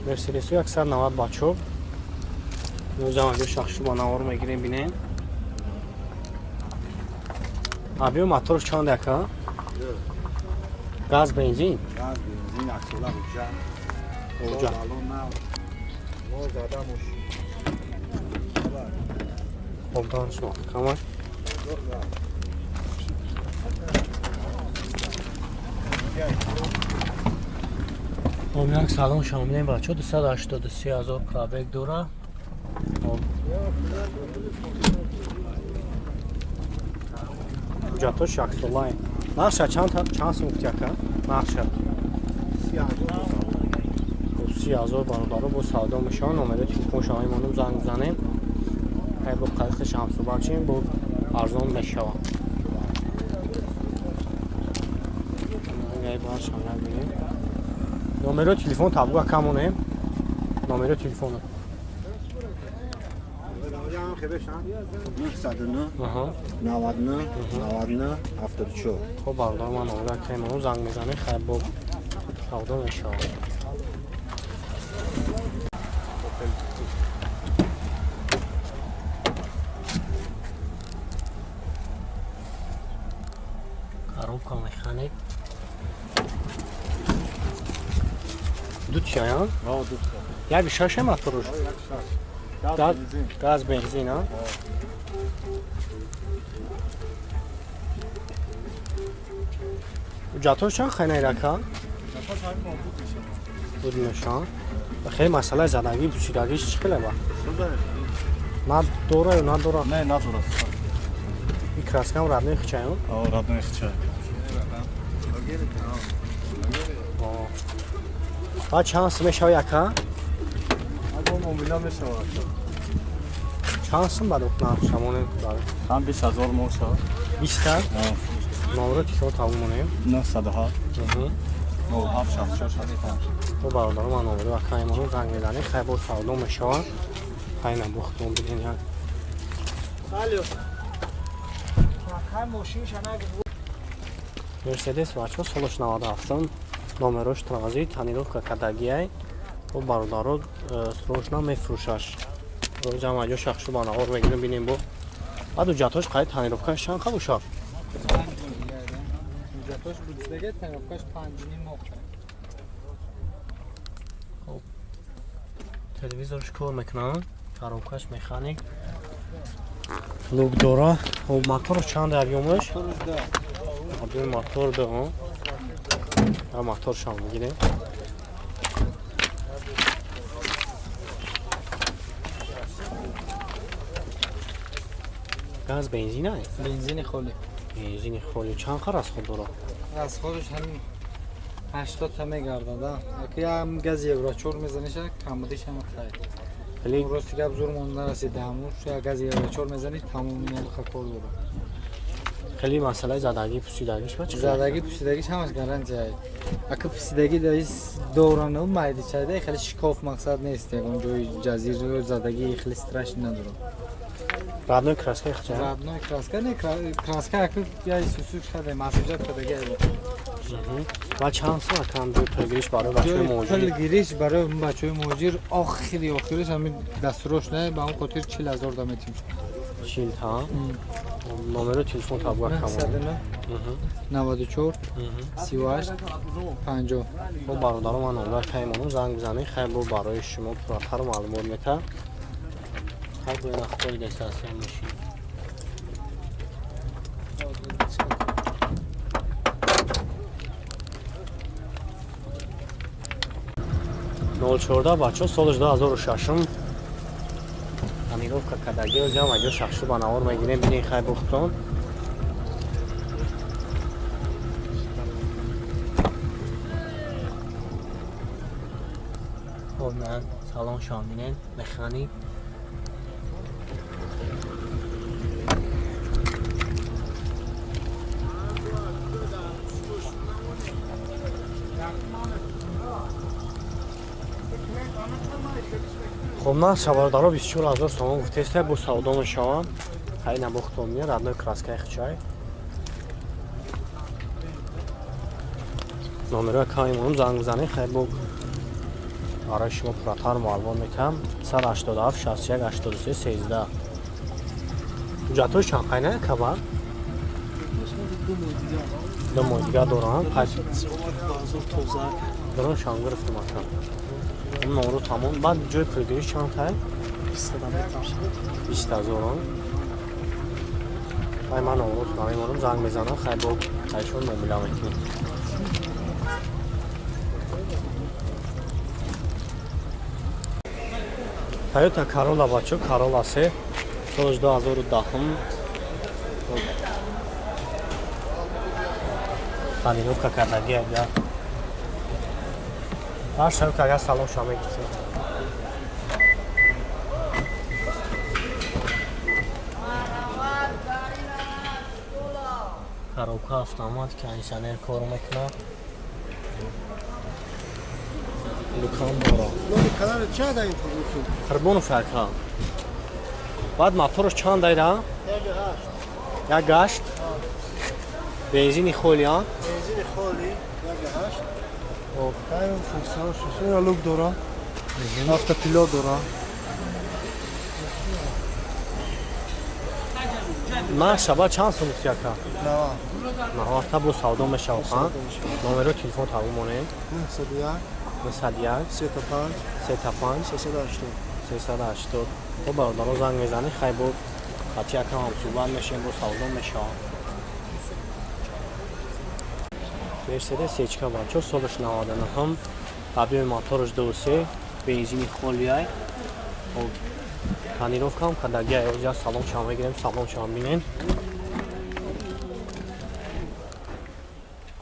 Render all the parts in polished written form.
Мерседесу 190 бачо. Нӯзам шахшу ба навор мегирем бинем. Абиё моторш чанд яка? Газ бензин? Газ бензин аксола буҷа. Буҷа. Хоб дарш маҳкама. Хоб як салон шомилем бачо 283 000 пробег дора. Ҳуҷҷатҳош яксолаем. Нарша чанд сум гуфти ака? Нарша 30 000 бародаро бо савдо мешаванд. Номерои телефоншон мемонем, занг бизанем. Хай бо қайқи шамсубат чим бо арзон мешавад. Номерои телефон табгу ака монем. Номерои телефона. 909 99 99 74. Хоб бародар ман номеро акаи монам занг мезанем, хай бо савдо мешавад. Коробка механик. Ду чаян? Як шаше моторуш? Газ бензин, а? Ҳуҷҷатҳош чанд хайнаи рака? Буд мешаванд. Хеле масъалаи задагӣ, пӯсидагиш чӣ хеле ба? На дора ё надора? Не, надора. И краскам родной хичаё? Родной хичай. Ба чанд сум мешава яка? Муомила мешавад. Чанд сум бад нархшамонем? Ҳам 20 000 мол шавад. 20? Номеро телефон табу монем? 907 07 64 65. Бо бародаро ман номеро акаи монам занг мезанем, хай бо савдо мешавад. Хай набухтон бинем як. Алло. Акай мошинша нагир. Мерседес бачо солаш 97 номерош транзит тонировка кадагиай. Бо бародаро срочно мефурӯшаш. Рӯзам аҷо шахшу ба навор мегирем бинем бо. Баъд ҳуҷҷатҳош қайд тонировкаш чанд қа бошад? Ҳуҷҷатҳош будидаге тонировкаш 5,5 моҳ. Хоб. Телевизорш кор мекунад, коробкаш механик. Лук дора. Хоб моторш чанд объёмаш? Моторш 2. Объёми мотор 2. А моторшам мегирем. Газ бензин ай? Бензини холӣ. Бензини холӣ. Чанд қа расход дорад? Расходаш ҳамин 80 та мегардад, а. Яке ям гази евро 4 мезаниша, камудиш ҳам хай. Хеле рости гап зур монда расида ҳамуш, як гази евро 4 мезани, тамоми ин кор дорад. Хеле масъалаи задагӣ, пӯсидагиш ба чӣ? Задагӣ, пӯсидагиш ҳамаш гарантия ай. Ака пӯсидагӣ дар ис дорану майдичайда хеле шикоф мақсад нест, ягон ҷои ҷазир задагӣ хеле страшный надорад. Родной краска хча? Родной краска не, краска ака я сусук каде, масиҷат кадаги ай. Ва чанд сум акам ҷои пулгириш барои бачаҳои муҳоҷир? Пулгириш барои бачаҳои муҳоҷир охири охириш ҳамин дастурош не, ба он хотир 40 000 да метим. 40 та? Номеро телефон табу акам. 909 94 38 50. Бо бародаро ман номер каймонам занг бизанед, хай бо барои шумо пурратар маълумот метаҳад. Хай бо нахтори дастасия мошин. Нол чорда бачо солаш 2006 тонировка кадаги озиам аҷо шахшу ба навор мегирем бинем хай бухтон. Хоб ман салон шон бинем механик. Хоб ман шабардаро 24 000 сомон гуфтеста бо савдо мешавам. Хай набохтон мия родной краскаи хичай. Номерои каймонам занг бизанед, хай бо Барои шумо пурратар маълумот метаҳам. 187 61 83 13. Ҳуҷҷатҳои чанд қайна каба? Ду моҳ дигар дорам. Дорам шам гирифтам ака. Номро тамом. Баъд ҷои пулгириш чанд тай? 20 ҳазор. Ай ман номро намемонам, занг мезанам, хай бо айшон муомила мекунем. Toyota Corolla бачо, Corolla 3 соли 2010. Тонировка кардаги агар. Ҳар шаб ки агар салон ша мегирифтем. Коробка автомат, кондиционер кор мекунад. Лукам дора. Қурбонов ака. Баъд моторш чанд дайра? Як гашт. Бензини холи, а? Бензини холи, як гашт. Тайм функсионал шуд. Лук дора. Автопилот дора. На шаба чанд сум ака? 90. 90 бо савдо мешавад, а? Номеро телефон табу монем. 901 901 35 35 380. 380. Бо бародаро занг мезанӣ, хай бо хати якам ҳам суҳбат мешавем, бо савдо мешавад. Мерседес сечка бачо, солаш 99, объеми мотораш 2.3, бензини холиай. Тонировка ҳам кардагиай. Озя салон шам мегирем, салон шам бинен.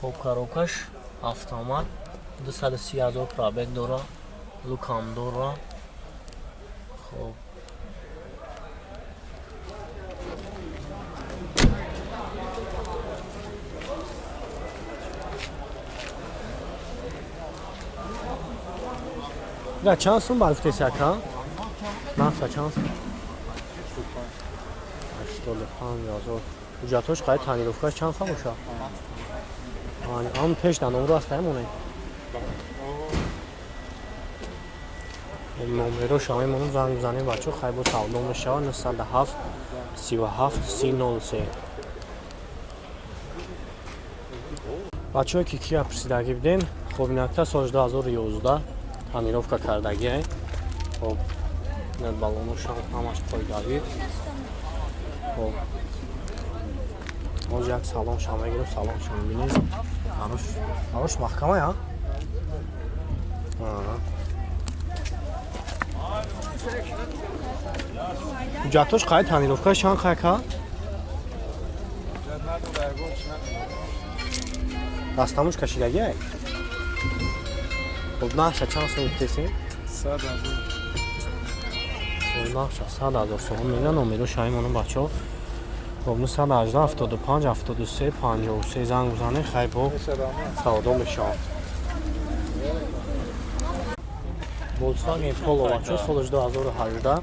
Хоб, коробкаш автомат, 230 ҳазор пробег дора, лукам дора. Хоб, Да, чанд сум баргуфтеси ака? Нафта чанд сум? 85 ҳазор. Ҳуҷҷатҳош қайд тонировкаш чанд ха боша? Ан пеш дар номро аст ҳамоне. Номеро шава мемонам, занг мезанем бачо, хай бо савдо мешава. 907 37 303. Бачое ки кия пурсидагӣ будем, хоб инакта соли 2011 тонировка кардагиай. Хоб, баллоношам ҳамаш қоидавӣ. Хоб, боз як салон шам мегирем, салон шам бинем. Арош маҳкама, я? Ҳуҷҷатҳош қайд тонировкаш чанд қай ка? Дастамуш кашидагиай? Хоб, нархша чанд сум гуфтесем? 100 ҳазор. Нархша 100 ҳазор сомон мегӯянд. Номеро шаҳимонам бачаҳо. Хоб, 918 75 73 53 занг бизанед, хай бо савдо мешавад. Volkswagen Polo бачаҳо, соли 2018.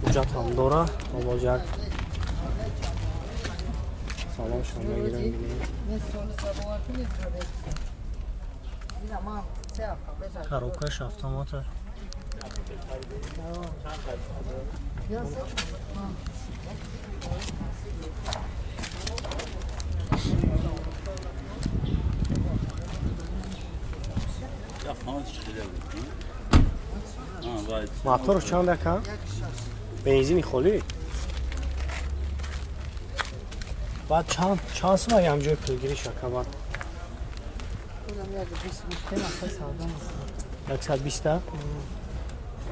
Ҳуҷҷат ҳам дора. Боз як салон шумо мегирем, бинем. Коробкаш автомат. Моторш чанд ака? Бензини холӣ? Баъд чанд сум ам ҷои пулгириш ака баъд? 120.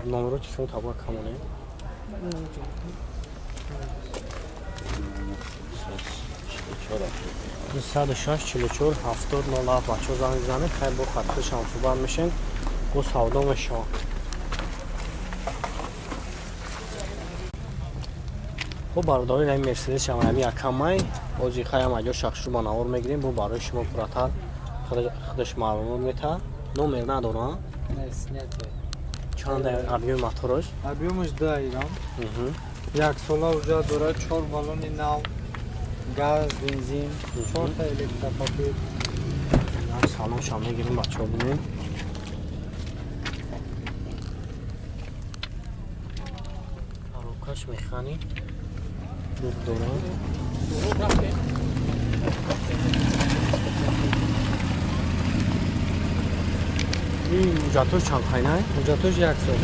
Номеро телефон табу камоне. 106 44 70 07 бачаҳо занг бизанед, хай бо хатхиш ҳам суҳбат мешем, бо савдо мешавад. Хуб, бародари, ин Мерседес шамаями якамай. Ози хаям аҷо шахшу ба навор мегирем, бо барои шумо пурратар худаш маълумот метаҳад. Номер надора? Чанд объёми мотораш? Объёмаш 2 ирам. Як сола ҳуҷҷат дорад, 4 баллони нав. Газ, бензин, 4 та электропакет. Салоншам мегирем бачаҳо бинем. Коробкаш механик. Люк дорад. Ин ҳуҷҷатош чанд қайнай? Ҳуҷҷатош 1 сол.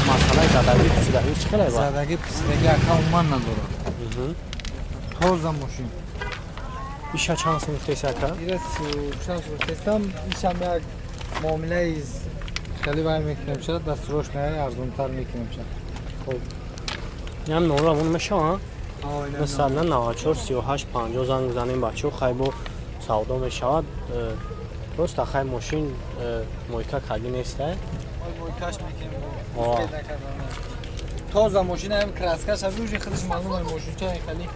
Масъалаи задагӣ пусидагӣ чӣ хеле ба? Задагӣ пусидагӣ ака умуман надорад. Тоза мошин. Иша чанд сум гуфтеси ака? Ира 36 гуфтестам, ишам як муомилаи хеле вай мекунем шад, дастрош не, арзонтар мекунем шад. Хоб. Ям номерамон мешава? 994 38 50 занг бизанем бачаҳо, хай бо савдо мешавад. Просто хай мошин мойка кардӣ нестай. Мойкаш мекунем. Тоза мошин ҳам краскаш ҳам уже худаш маълум аст мошинча хеле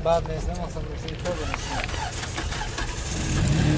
бад нест, масалан мошин тоза мошин.